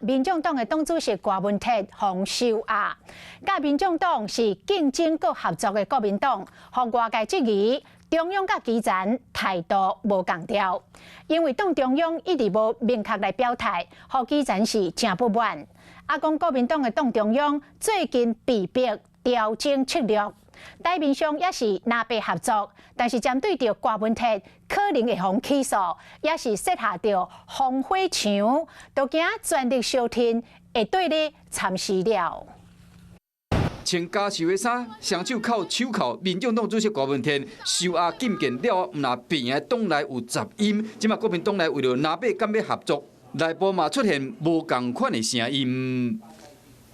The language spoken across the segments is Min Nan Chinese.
民眾黨的黨主席郭文鐵予收押，佮民眾黨是競爭閣合作的國民黨，予外界質疑中央佮基層態度無仝調，因為黨中央一直無明確來表態，予基層是誠不滿。啊，講國民黨的黨中央最近被迫調整策略，台面上也是藍白合作，但是針對著郭文鐵可能會予起訴，也是設下著防火牆，都驚權力相挺會對咧蠶食了。穿加繡的衫，雙手銬手銬，民眾黨主席郭文天受押禁見了後，毋但病的黨內有雜音，這馬國民黨內為著藍白敢欲合作，內部嘛出現無仝款的聲音。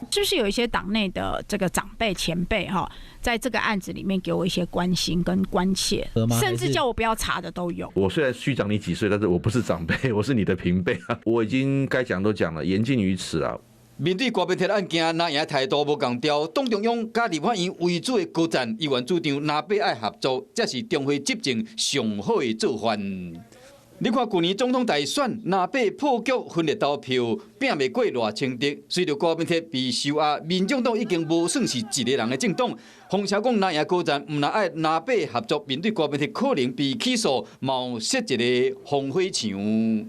是不是有一些黨內的這個長輩前輩哈，在這個案子裡面給我一些關心跟關切，甚至叫我不要查的都有。我雖然虛長你幾歲，但是我不是長輩，我是你的平輩啊。我已經該講都講了，言盡於此啊。面對郭文鐵案件，藍營態度無仝調，黨中央佮立法院為主的高層，依然主張藍白愛合作，才是中會執政上好的做法。你看，舊年總統大選，藍白破局分裂投票，拚袂過賴清德。隨著郭文鐵被收押，民眾黨已經無算是一个人的政黨。風聲講藍營高層毋但愛藍白合作，面對郭文鐵可能被起訴，嘛設一个防火牆。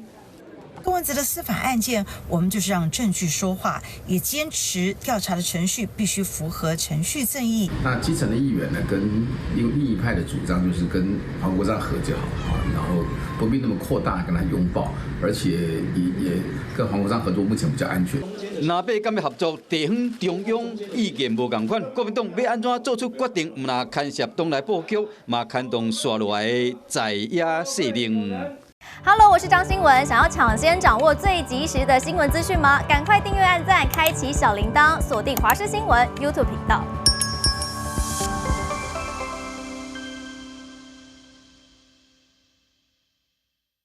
柯文哲的司法案件，我們就是讓證據說話，也堅持調查的程序必須符合程序正義。那基層的議員呢，跟另一派的主張就是跟黃國昌合就好啊，然後不必那麼擴大跟他擁抱，而且也跟黃國昌合作目前比較安全。藍白敢欲合作，地方中央意見無仝款，國民黨欲按怎做出決定，毋但牽涉黨內布局，嘛牽動紲落來的在野勢力。 Hello，我是張新聞，想要搶先掌握最及時的新聞資訊嗎？趕快訂閱、按讚、開啟小鈴鐺，鎖定華視新聞 YouTube 頻道。